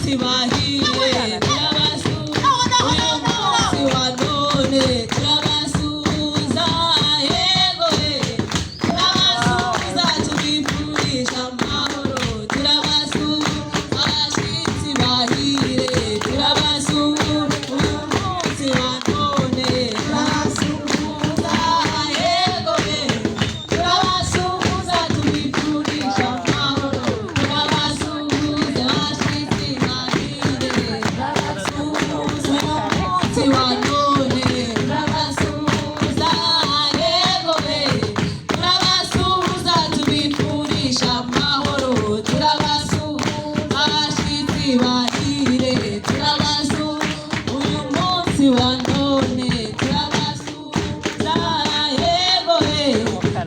Abashyitsi bahire, turabasuhuza uyu munsi wa none, turabasuhuza, yego ye, turabasuhuza, tubifurije amahoro, turabasuhuza. Abashyitsi bahire, turabasuhuza uyu munsi wa none, turabasuhuza, yego ye, turabasuhuza, tubifurije amahoro, turabasuhuza. Abashyitsi bahire, turabasuhuza uyu munsi wa none, turabasuhuza, yego ye, turabasuhuza, tubifurije amahoro, turabasuhuza. Abashyitsi bahire, turabasuhuza uyu munsi wa none, turabasuhuza, yego ye,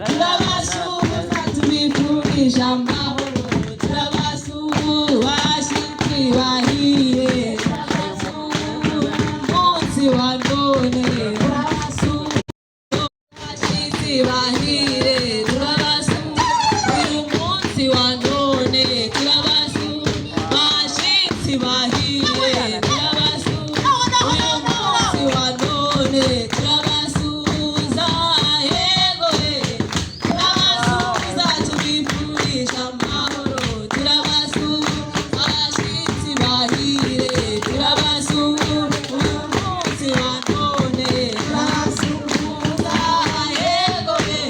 turabasuhuza, tubifurije amahoro, turabasuhuza. Abashyitsi bahire, turabasuhuza umunsi wa none, turabasuhuza. Abashyitsi bahire, turabasuhuza uyu munsi wa none, turabasuhuza. Abashyitsi bahire, turabasuhuza uyu munsi wa none, turabasuhuza, yego ye, turabasuhuza, tubifurije amahoro, turabasuhuza. Abashyitsi bahire, turabasuhuza uyu munsi wa none, turabasuhuza, yego ye,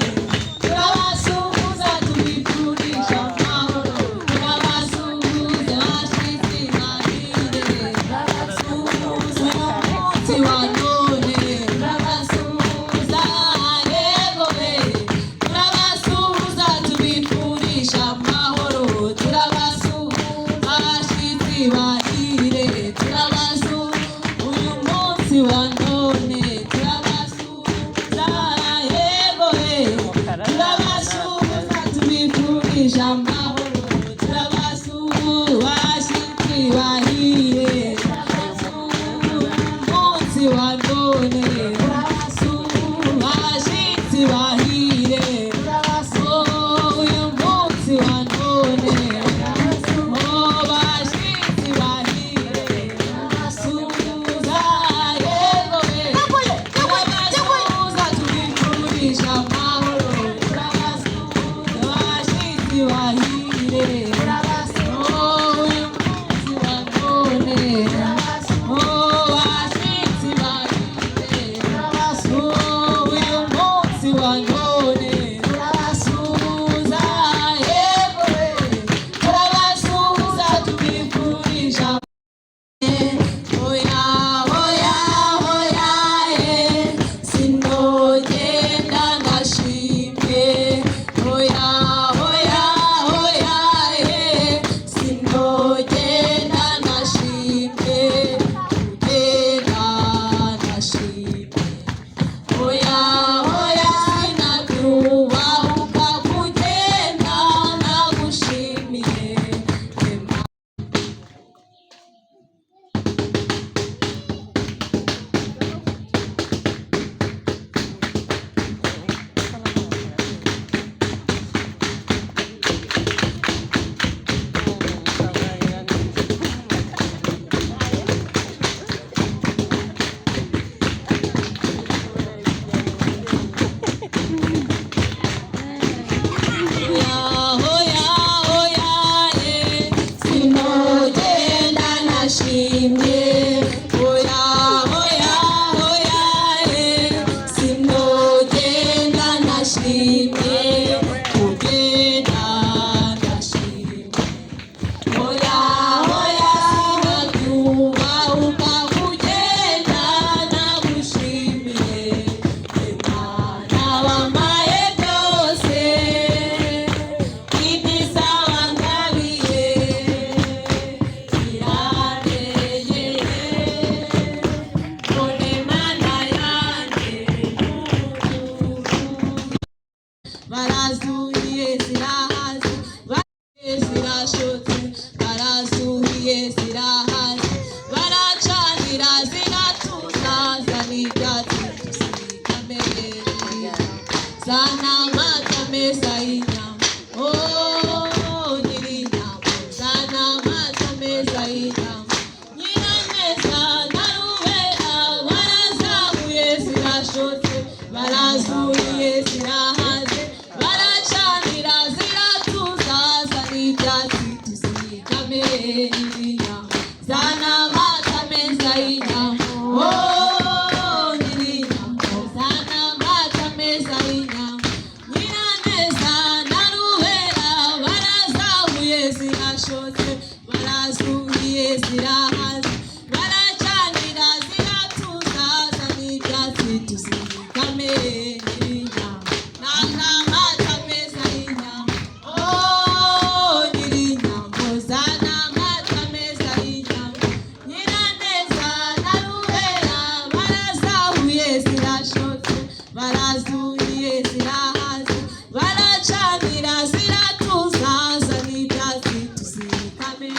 turabasuhuza, tubifurije amahoro, turabasuhuza. Abashyitsi bahire, turabasuhuza uyu munsi wa none, turabasuhuza, yego ye, turabasuhuza, tubifurije amahoro, turabasuhuza. Abashyitsi bahire, turabasuhuza uyu munsi wa none, turabasuhuza, yego ye, turabasuhuza, tubifurije amahoro, turabasuhuza. Abashyitsi bahire, turabasuhuza umunsi wa none, turabasuhuza. Abashyitsi bahire, turabasuhuza uyu munsi wa none, abashyitsi bahire, turabasuhuza, yego ye, turabasuhuza, tubifurije amahoro, turabasuhuza. Abashyitsi bahire, uyu munsi wa none, abashyitsi bahire, uyu munsi wa none, turabasuhuza, yego ye, turabasuhuza, tubifurije. Oya, oya, oya, eh, sinogenda ndashimye. Oya, oya, oya, eh, sinogenda ndashimye, kugenda ndashimye. Oya, oya, sinakubahuka kugenda nagushimiye. Oya, oya, oya, eh, sinogenda nashimye. Oya, oya, oya, eh, sinogenda nashimye, kugenda ndashimye. Oya, oya, sinakubahuka kugenda nagushimiye. Imana wampaye byose, ibyiza wangabiye birandengeye. None Mana yanjye, barazuhiye zirahaze, zirashotse, barazuhiye zirahaze, baracanira ziratuza, zana ibyatsi tuzikamere, zana amata meza y'inyama, oh nyir'inyama, zana amata meza y'inyama. Nyirinya, zana amata meza y'inyambo. Oh, Nyirinya, zana amata meza y'inyambo. Nyiraneza na Ruhera barazahuye zirashotse, barazuhiye zirahaze, baracanira ziratuza, zana ibyatsi tuzikame. Nyirinya, zana amata meza y'inyambo. Oh, Nyirinyambo, zana amata meza y'inyambo. Nyiraneza na Ruhera barazahuye zirashotse, barazuhiye zirahaze, baracanira ziratuza, zana ibyatsi tuzikame.